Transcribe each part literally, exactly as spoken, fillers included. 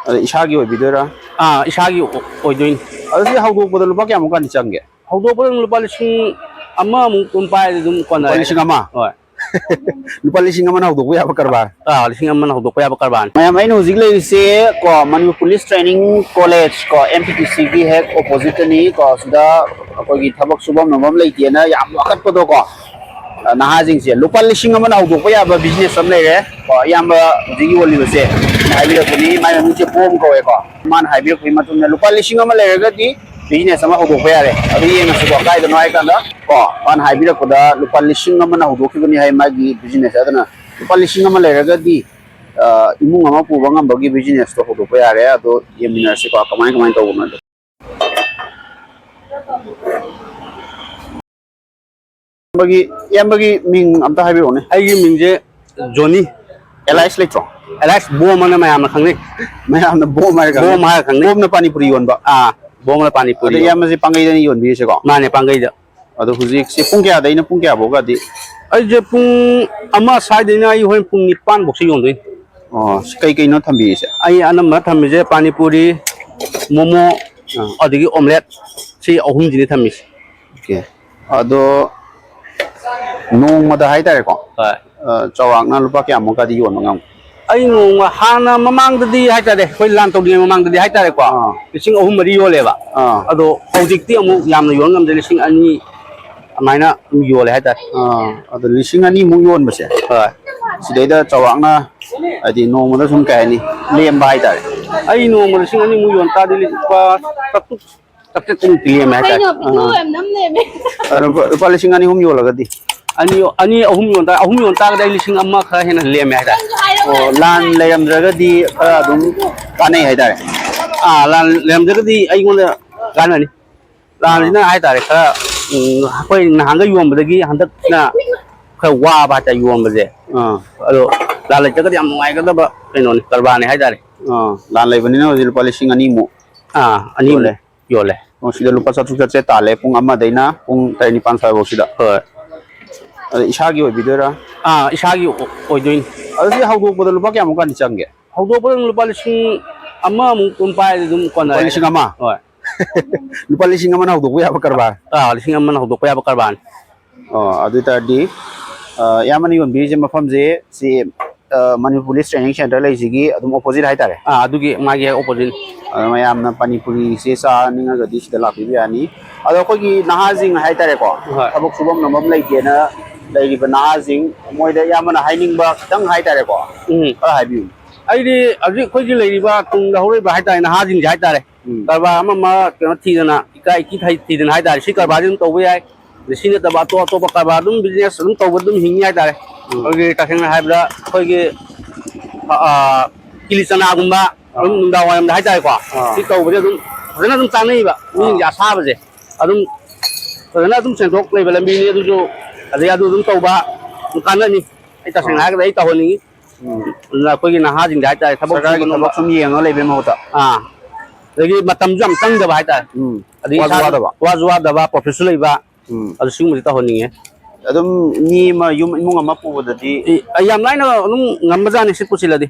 ꯑꯗ ꯏꯁꯥꯒꯤ ꯑꯣꯏꯕꯤꯗꯣꯏꯔꯥ? ꯑꯥ, ꯏꯁꯥꯒꯤ ꯑꯣ-, ꯑꯣꯏꯗꯣꯏꯅꯤ꯫ ꯑꯗꯨꯗꯤ ꯍꯧꯗꯣꯛꯄꯗ ꯂꯨꯄꯥ ꯀꯌꯥꯃꯨꯛꯀꯥꯟꯗꯤ ꯆꯪꯒꯦ? ꯍꯧꯗꯣꯛꯄꯗ ꯑꯗꯨꯝ ꯂꯨꯄꯥ ꯂꯤꯁꯤꯡ ꯑꯃꯃꯨꯛ ꯑꯗꯨꯝ ꯄꯥꯏꯔꯗꯤ ꯑꯗꯨꯝ ꯀꯣꯟꯅꯔꯦ꯫ ꯂꯨꯄꯥ ꯂꯤꯁꯤꯡ ꯑꯃ? ꯍꯣꯏ꯫ ꯂꯨꯄꯥ ꯂꯤꯁꯤꯡ ꯑꯃꯅ ꯍꯧꯗꯣꯛꯄ ꯌꯥꯕ ꯀꯔꯕꯥꯔ? ꯑꯥ, ꯂꯤꯁꯤꯡ ꯑꯃꯅ ꯍꯧꯗꯣꯛꯄ ꯌꯥꯕ ꯀꯔꯕꯥꯔꯅꯤ꯫ ꯃꯌꯥꯝ, ꯑꯩꯅ ꯍꯧꯖꯤꯛ ꯂꯩꯔꯤꯁꯦ ꯀꯣ, ꯃꯅꯤꯄꯨꯔ ꯄꯨꯂꯤꯁ ꯇ꯭ꯔꯦꯅꯤꯡ ꯀꯣꯂꯦꯖ ꯀꯣ, ꯑꯦꯝ ꯄꯤ ꯇꯤ ꯁꯤꯒꯤ ꯍꯦꯛ ꯑꯣꯄꯣꯖꯤꯠꯇꯅꯤ ꯀꯣ꯫ ꯁꯤꯗ ꯑꯩꯈꯣꯏꯒꯤ ꯊꯕꯛ ꯁꯨꯐꯝ ꯅꯣꯝꯐꯝ ꯂꯩꯇꯦꯅ ꯌꯥꯝ ꯋꯥꯀꯠꯄꯗꯣ ꯀꯣ, ꯅꯍꯥꯁꯤꯡꯁꯦ ꯂꯨꯄꯥ ꯂꯤꯁꯤꯡ ꯑꯃꯅ ꯍꯧꯗꯣꯛꯄ ꯌꯥꯕ ꯕꯤꯖꯤꯅꯦꯁ ꯑꯃ ꯂꯩꯔꯦ ꯀꯣ꯫ ꯏꯌꯥꯝꯕ ꯍꯧꯖꯤꯛ ꯌꯣꯜꯂꯤꯕꯁꯦ ꯍꯥꯏꯕꯤꯔꯛꯄꯅꯤ, ꯃꯥꯏ ꯃꯃꯤꯡꯁꯦ ꯄꯣꯝ ꯀꯧꯋꯦꯀꯣ꯫ ꯃꯥꯅ ꯍꯥꯏꯕꯤꯔꯛꯄꯒꯤ ꯃꯇꯨꯡ ꯏꯟꯅ ꯂꯨꯄꯥ ꯂꯤꯁꯤꯡ ꯑꯃ ꯂꯩꯔꯒꯗꯤ ꯕꯤꯖꯤꯅꯦꯁ ꯑꯃ ꯍꯧꯗꯣꯛꯄ ꯌꯥꯔꯦ꯫ ꯑꯗꯨ ꯌꯦꯡꯉꯁꯤꯀꯣ, ꯀꯥꯏꯗꯅꯣ ꯍꯥꯏ ꯀꯥꯟꯗ ꯀꯣ, ꯃꯥꯅ ꯍꯥꯏꯕꯤꯔꯛꯄꯗ ꯂꯨꯄꯥ ꯂꯤꯁꯤꯡ ꯑꯃꯅ ꯍꯧꯗꯣꯛꯈꯤꯕꯅꯤ ꯍꯥꯏ ꯃꯥꯒꯤ ꯕꯤꯖꯤꯅꯦꯁ꯫ ꯑꯗꯨꯅ ꯂꯨꯄꯥ ꯂꯤꯁꯤꯡ ꯑꯃ ꯂꯩꯔꯒꯗꯤ, ꯑ, ꯏꯃꯨꯡ ꯑꯃ ꯄꯨꯕ ꯉꯝꯕꯒꯤ ꯕꯤꯖꯤꯅꯦꯁꯇꯣ ꯍꯧꯗꯣꯛꯄ ꯌꯥꯔꯦ꯫ ꯑꯗꯣ ꯌꯦꯡꯃꯤꯟꯅꯔꯁꯤꯀꯣ, ꯀꯃꯥꯏ ꯀꯃꯥꯏꯅ ꯇꯧꯕꯅꯣꯗꯣ꯫ ꯏꯌꯥꯝꯕꯒꯤ, ꯏꯌꯥꯝꯕꯒꯤ ꯃꯤꯡ ꯑꯝꯇ ꯍꯥꯏꯕꯤꯔꯛꯑꯣꯅꯦ꯫ ꯑꯩꯒꯤ ꯃꯤꯡꯁꯦ ꯖꯣꯅꯤ꯫ ꯑꯦꯂꯥꯏꯁ ꯂꯩꯇ꯭ꯔꯣ? ꯑꯦꯂꯥꯏꯁ ꯕꯣꯝ ꯑꯅ ꯃꯌꯥꯝꯅ ꯈꯪꯅꯩ꯫ ꯃꯌꯥꯝꯅ ꯕꯣꯝ ꯍꯥꯏꯔ ꯈꯪꯅꯩ꯫ ꯕꯣꯝ ꯍꯥꯏꯔ ꯈꯪꯅꯩ꯫ ꯕꯣꯝꯅ ꯄꯥꯅꯤꯄꯨꯔꯤ ꯌꯣꯟꯕ꯫ ꯑꯥ, ꯕꯣꯝꯅ ꯄꯥꯅꯤꯄꯨꯔꯤ ꯑꯗ ꯌꯣꯟꯕ꯫ ꯏꯌꯥꯝꯕꯁꯦ ꯄꯥꯡꯒꯩꯗꯅꯤ ꯌꯣꯟꯕꯤꯔꯤꯁꯦꯀꯣ? ꯃꯥꯅꯦ, ꯄꯥꯡꯒꯩꯗ꯫ ꯑꯗꯣ ꯍꯧꯖꯤꯛꯁꯦ ꯄꯨꯡ ꯀꯌꯥꯗꯩꯅ ꯄꯨꯡ ꯀꯌꯥꯐꯧꯒꯗꯤ? ꯑꯩꯁꯦ ꯄꯨꯡ ꯑꯃ ꯁ꯭ꯋꯥꯏꯗꯩꯅ ꯑꯩ ꯍꯣꯔꯦꯟ ꯄꯨꯡ ꯅꯤꯄꯥꯟ ꯐꯧꯁꯦ ꯌꯣꯟꯗꯣꯏꯅꯤ꯫ ꯑꯣ, ꯁꯤ ꯀꯩ ꯀꯩꯅꯣ ꯊꯝꯕꯤꯔꯤꯁꯦ? ꯑꯩ ꯑꯅꯝꯕꯅ ꯊꯝꯃꯤꯁꯦ ꯄꯥꯅꯤꯄꯨꯔꯤ, ꯃꯣꯃꯣ, ꯑꯥ꯫ ꯑꯗꯒꯤ ꯑꯣꯝꯂꯦꯠ, ꯁꯤ ꯑꯍꯨꯝꯁꯤꯅꯤ ꯊꯝꯃꯤꯁꯦ꯫ ꯑꯣꯀꯦ꯫ ꯑꯗꯣ ꯅꯣꯡꯃꯗ ꯍꯥꯏꯇꯥꯔꯦꯀꯣ, ꯍꯣꯏ꯫ ꯑ, ꯆꯥꯎꯔꯥꯛꯅ ꯂꯨꯄꯥ ꯀꯌꯥꯃꯨꯛꯀꯗꯤ ꯌꯣꯟꯕ ꯉꯝꯒꯦ? ꯑꯩ ꯅꯣꯡꯃ, ꯍꯥꯟꯅ ꯃꯃꯥꯡꯗꯗꯤ ꯍꯥꯏꯇꯥꯔꯦ, ꯑꯩꯈꯣꯏ ꯂꯥꯟ ꯇꯧꯗ꯭ꯔꯤꯉꯩ ꯃꯃꯥꯡꯗꯗꯤ ꯍꯥꯏꯇꯥꯔꯦꯀꯣ, ꯑꯥ꯫ ꯂꯤꯁꯤꯡ ꯑꯍꯨꯝ ꯃꯔꯤ ꯌꯣꯜꯂꯦꯕ꯫ ꯑꯥ꯫ ꯑꯗꯣ ꯍꯧꯖꯤꯛꯇꯤ ꯑꯃꯨꯛ ꯌꯥꯝꯅ ꯌꯣꯟ ꯉꯝꯗ꯭ꯔꯦ, ꯂꯤꯁꯤꯡ ꯑꯅꯤ ꯑꯗꯨꯃꯥꯏꯅ ꯑꯗꯨꯝ ꯌꯣꯜꯂꯦ ꯍꯥꯏꯇꯥꯔꯦ꯫ ꯑꯥ, ꯑꯗꯣ ꯂꯤꯁꯤꯡ ꯑꯅꯤꯃꯨꯛ ꯌꯣꯟꯕꯁꯦ, ꯍꯣꯏ꯫ ꯁꯤꯗꯩꯗ ꯆꯥꯎꯔꯥꯛꯅ, ꯍꯥꯏꯗꯤ, ꯅꯣꯡꯃꯗ ꯁꯨꯝ, ꯀꯩ ꯍꯥꯏꯅꯤ, ꯂꯦꯝꯕ ꯍꯥꯏꯇꯥꯔꯦ꯫ ꯑꯩ ꯅꯣꯡꯃ ꯂꯤꯁꯤꯡ ꯑꯅꯤꯃꯨꯛ ꯌꯣꯟ ꯇꯥꯔꯗꯤ ꯂꯨꯄꯥ ꯆꯥꯇ꯭ꯔꯨꯛ, ꯆꯥꯇ꯭ꯔꯦꯠ ꯀꯨꯟꯃꯨꯛꯇꯤ ꯂꯦꯝꯃꯦ ꯍꯥꯏꯇꯥꯔꯦ꯫ ꯑꯥ꯫ ꯑꯗꯣ ꯂꯨꯄꯥ, ꯂꯨꯄꯥ ꯂꯤꯁꯤꯡ ꯑꯅꯤ ꯑꯍꯨꯝ ꯌꯣꯜꯂꯒꯗꯤ? ꯑꯅꯤ, ꯑꯅꯤ, ꯑꯍꯨꯝ ꯌꯣꯟ ꯇꯥ-, ꯑꯍꯨꯝ ꯌꯣꯟ ꯇꯥꯔꯒꯗꯤ ꯑꯩ ꯂꯤꯁꯤꯡ ꯑꯃ ꯈꯔ ꯍꯦꯟꯅ ꯂꯦꯝꯃꯦ ꯍꯥꯏꯇꯥꯔꯦ꯫ ꯑꯣ, ꯂꯥꯟ ꯂꯩꯔꯝꯗ꯭ꯔꯒꯗꯤ ꯈꯔ ꯑꯗꯨꯝ ꯀꯥꯟꯅꯩ ꯍꯥꯏꯇꯥꯔꯦ꯫ ꯑꯥ, ꯂꯥꯟ ꯂꯩꯔꯝꯗ꯭ꯔꯒꯗꯤ ꯑꯩꯉꯣꯟꯗ ꯀꯥꯟꯅꯅꯤ꯫ ꯂꯥꯟꯁꯤꯅ ꯑꯥ꯫ ꯍꯥꯏꯇꯥꯔꯦ, ꯈꯔ, ꯎꯝ, ꯑꯩꯈꯣꯏ ꯅꯍꯥꯟꯒꯩ ꯌꯣꯟꯕꯗꯒꯤ ꯍꯟꯗꯛꯅ ꯈꯔ ꯋꯥꯕ ꯍꯥꯏꯇꯥꯔꯦ ꯌꯣꯟꯕꯁꯦ꯫ ꯑꯥ꯫ ꯑꯗꯣ ꯂꯥꯟ ꯂꯩꯇ꯭ꯔꯒꯗꯤ ꯌꯥꯝ ꯅꯨꯡꯉꯥꯏꯒꯗꯕ ꯀꯩꯅꯣꯅꯤ, ꯀꯔꯕꯥꯔꯅꯤ ꯍꯥꯏꯇꯥꯔꯦ꯫ ꯑꯥ, ꯂꯥꯟ ꯂꯩꯕꯅꯤꯅ ꯍꯧꯖꯤꯛ ꯂꯨꯄꯥ ꯂꯤꯁꯤꯡ ꯑꯅꯤꯃꯨꯛ ꯑꯥ, ꯑꯅꯤꯃꯨꯛ ꯌꯣꯜꯂꯦ꯫ ꯌꯣꯜꯂꯦ꯫ ꯑꯣ, ꯁꯤꯗ ꯂꯨꯄꯥ ꯆꯥꯇ꯭ꯔꯨꯛ ꯆꯥꯇ꯭ꯔꯦꯠ ꯇꯥꯜꯂꯦ ꯄꯨꯡ ꯑꯃꯗꯩꯅ ꯄꯨꯡ ꯇꯔꯦꯠ ꯅꯤꯄꯥꯟ ꯁ꯭ꯋꯥꯏꯐꯧꯁꯤꯗ꯫ ꯍꯣꯏ꯫ ꯑꯗ ꯏꯁꯥꯒꯤ ꯑꯣꯏꯕꯤꯗꯣꯏꯔꯥ? ꯑꯥ, ꯏꯁꯥꯒꯤ ꯑꯣ-, ꯑꯣꯏꯗꯣꯏꯅꯤ꯫ ꯑꯗꯨꯗꯤ ꯍꯧꯗꯣꯛꯄꯗ ꯂꯨꯄꯥ ꯀꯌꯥꯃꯨꯛꯀꯗꯤ ꯆꯪꯒꯦ? ꯍꯧꯗꯣꯛꯄꯗ ꯑꯗꯨꯝ ꯂꯨꯄꯥ ꯂꯤꯁꯤꯡ ꯑꯃꯃꯨꯛ ꯑꯗꯨꯝ ꯄꯥꯏꯔꯗꯤ ꯑꯗꯨꯝ ꯀꯣꯟꯅꯔꯦ꯫ ꯂꯨꯄꯥ ꯂꯤꯁꯤꯡ ꯑꯃ? ꯍꯣꯏ꯫ ꯂꯨꯄꯥ ꯂꯤꯁꯤꯡ ꯑꯃꯅ ꯍꯧꯗꯣꯛꯄ ꯌꯥꯕ ꯀꯔꯕꯥꯔ? ꯑꯥ, ꯂꯤꯁꯤꯡ ꯑꯃꯅ ꯍꯧꯗꯣꯛꯄ ꯌꯥꯕ ꯀꯔꯕꯥꯔꯅꯤ꯫ ꯑꯣ, ꯑꯗꯨ ꯑꯣꯏ ꯇꯥꯔꯗꯤ, ꯑ, ꯏꯌꯥꯝꯕꯅ ꯌꯣꯟꯕꯤꯔꯤꯁꯦ ꯃꯐꯝꯁꯦ ꯁꯤ, ꯑ, ꯃꯅꯤꯄꯨꯔ ꯄꯨꯂꯤꯁ ꯇ꯭ꯔꯦꯅꯤꯡ ꯁꯦꯟꯇꯔ ꯂꯩꯁꯤꯒꯤ ꯑꯗꯨꯝ ꯑꯣꯄꯣꯖꯤꯠ ꯍꯥꯏꯇꯥꯔꯦ? ꯑꯥ, ꯑꯗꯨꯒꯤ ꯃꯥꯒꯤ ꯍꯦꯛ ꯑꯣꯄꯣꯖꯤꯠ꯫ ꯑꯗꯣ ꯃꯌꯥꯝꯅ ꯄꯥꯅꯤꯄꯨꯔꯤꯁꯦ ꯆꯥꯅꯤꯡꯉꯒꯗꯤ ꯁꯤꯗ ꯂꯥꯛꯄꯤꯕ ꯌꯥꯅꯤ꯫ ꯑꯗꯣ ꯑꯩꯈꯣꯏꯒꯤ ꯅꯍꯥꯁꯤꯡ ꯍꯥꯏꯇꯥꯔꯦꯀꯣ, ꯍꯣꯏ꯫ ꯊꯕꯛ ꯁꯨꯐꯝ ꯅꯣꯝꯐꯝ ꯂꯩꯇꯦꯅ ꯂꯩꯔꯤꯕ ꯅꯍꯥꯁꯤꯡ, ꯃꯣꯏꯗ ꯏꯌꯥꯝꯕꯅ ꯍꯥꯏꯅꯤꯡꯕ ꯈꯤꯇꯪ ꯍꯥꯏꯇꯥꯔꯦꯀꯣ, ꯎꯝ꯫ ꯈꯔ ꯍꯥꯏꯕꯤꯌꯨ꯫ ꯑꯩꯗꯤ ꯍꯧꯖꯤꯛ ꯑꯩꯈꯣꯏꯒꯤ ꯂꯩꯔꯤꯕ ꯇꯨꯡꯗ ꯍꯧꯔꯛꯏꯕ ꯍꯥꯏꯇꯥꯔꯦ, ꯅꯍꯥꯁꯤꯡꯁꯦ ꯍꯥꯏꯇꯥꯔꯦ, ꯎꯝ꯫ ꯀꯔꯕꯥꯔ ꯑꯃ ꯑꯃ ꯀꯩꯅꯣ ꯊꯤꯗꯅ, ꯏꯀꯥꯏ ꯏꯀꯤ ꯊꯩ-, ꯊꯤꯗꯅ ꯍꯥꯏꯇꯥꯔꯦ, ꯁꯤ ꯀꯔꯕꯥꯔꯁꯤ ꯑꯗꯨꯝ ꯇꯧꯕ ꯌꯥꯏ꯫ ꯑꯗ ꯁꯤ ꯅꯠꯇꯕ ꯑꯇꯣꯞ ꯑꯇꯣꯞꯄ ꯀꯔꯕꯥꯔ ꯑꯗꯨꯝ, ꯕꯤꯖꯤꯅꯦꯁ ꯑꯗꯨꯝ ꯇꯧꯕ ꯑꯗꯨꯝ ꯍꯤꯡꯉꯤ ꯍꯥꯏꯇꯥꯔꯦ꯫ ꯎꯝ꯫ ꯑꯩꯈꯣꯏꯒꯤ ꯇꯁꯦꯡꯅ ꯍꯥꯏꯕꯗ ꯑꯩꯈꯣꯏꯒꯤ, ꯑ, ꯀꯤꯂꯤ ꯆꯅꯥꯒꯨꯝꯕ ꯑꯗꯨꯝ ꯑꯥ꯫ ꯅꯨꯡꯗꯥꯡ ꯋꯥꯏꯔꯝꯗ ꯍꯥꯏꯇꯥꯔꯦꯀꯣ, ꯑꯥ꯫ ꯁꯤ ꯇꯧꯕꯁꯦ ꯑꯗꯨꯝ ꯐꯖꯅ ꯑꯗꯨꯝ ꯆꯥꯅꯩꯕ ꯃꯤꯁꯤꯡꯁꯦ, ꯑꯥ꯫ ꯑꯁꯥꯕꯁꯦ ꯑꯗꯨꯝ ꯐꯖꯅ ꯑꯗꯨꯝ ꯁꯦꯟꯊꯣꯛ ꯂꯩꯕ ꯂꯝꯕꯤꯅꯤ꯫ ꯑꯗꯨꯁꯨ ꯑꯗꯩ ꯑꯗꯨ ꯑꯗꯨꯝ ꯇꯧꯕ ꯑꯗꯨꯝ ꯀꯥꯟꯅꯅꯤ꯫ ꯑꯩ ꯇꯁꯦꯡꯅ ꯑꯥ꯫ ꯍꯥꯏꯔꯒꯗꯤ ꯑꯩ ꯇꯧꯍꯟꯅꯤꯡꯉꯤ꯫ ꯎꯝ꯫ ꯑꯗꯨꯅ ꯑꯩꯈꯣꯏꯒꯤ ꯅꯍꯥꯁꯤꯡꯁꯦ ꯍꯥꯏꯇꯥꯔꯦ, ꯊꯕꯛ ꯁꯔꯀꯥꯔꯒꯤ ꯁꯨꯕ ꯅꯣꯝꯕ ꯊꯕꯛ ꯁꯨꯝ ꯌꯦꯡꯉ ꯂꯩꯕꯩ ꯃꯍꯨꯠꯇ꯫ ꯑꯥ꯫ ꯑꯗꯒꯤ ꯃꯇꯝꯁꯨ ꯌꯥꯝ ꯆꯪꯗꯕ ꯍꯥꯏꯇꯥꯔꯦ꯫ ꯎꯝ꯫ ꯑꯗꯒꯤ ꯋꯥꯁꯨ ꯏꯁꯥꯅ ꯋꯥꯗꯕ꯫ ꯋꯥꯁꯨ ꯋꯥꯗꯕ, ꯄ꯭ꯔꯣꯐꯤꯠꯁꯨ ꯂꯩꯕ꯫ ꯎꯝ꯫ ꯑꯗꯨ ꯁꯤꯒꯨꯝꯕꯁꯤ ꯇꯧꯍꯟꯅꯤꯡꯉꯦ꯫ ꯑꯗꯨꯝ ꯃꯤ ꯑꯃ, ꯌꯨꯝ, ꯏꯃꯨꯡ ꯑꯃ ꯄꯨꯕꯗꯗꯤ ꯑꯦ, ꯌꯥꯝ ꯂꯥꯏꯅ ꯑꯗꯨꯝ ꯉꯝꯕꯖꯥꯠꯅꯤ ꯁꯤꯠꯄꯨ ꯁꯤꯠꯂꯗꯤ꯫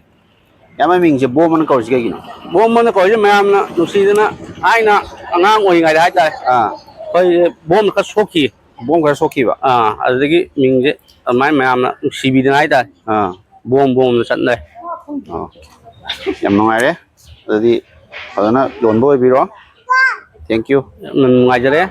ꯏꯌꯥꯝꯕ ꯃꯤꯡꯁꯦ ꯕꯣꯝ ꯑꯅ ꯀꯧꯔꯤꯁꯦ ꯀꯩꯒꯤꯅꯣ? ꯕꯣꯝ ꯑꯅ ꯀꯧꯔꯤꯁꯦ ꯃꯌꯥꯝꯅ ꯅꯨꯡꯁꯤꯗꯅ ꯊꯥꯏꯅ ꯑꯉꯥꯡ ꯑꯣꯏꯔꯤꯉꯩꯗ ꯍꯥꯏꯇꯥꯔꯦ꯫ ꯑꯥ꯫ ꯑꯩꯈꯣꯏ ꯕꯣꯝ ꯈꯔ ꯁꯣꯛꯈꯤ꯫ ꯕꯣꯝ ꯈꯔ ꯁꯣꯛꯈꯤꯕ? ꯑꯥ, ꯑꯗꯨꯗꯒꯤ ꯃꯤꯡꯁꯦ ꯑꯗꯨꯃꯥꯏꯅ ꯃꯌꯥꯝꯅ ꯅꯨꯡꯁꯤꯕꯤꯗꯅ ꯍꯥꯏꯇꯥꯔꯦ꯫ ꯑꯥ꯫ ꯕꯣꯝ ꯕꯣꯝꯅ ꯆꯠꯅꯔꯦ꯫ ꯑꯣ꯫ ꯌꯥꯝ ꯅꯨꯡꯉꯥꯏꯔꯦ꯫ ꯑꯗꯨꯗꯤ ꯐꯖꯅ ꯌꯣꯟꯕ ꯑꯣꯏꯕꯤꯔꯣ꯫ Thank you꯫ ꯌꯥꯝꯅ ꯅꯨꯡꯉꯥꯏꯖꯔꯦ꯫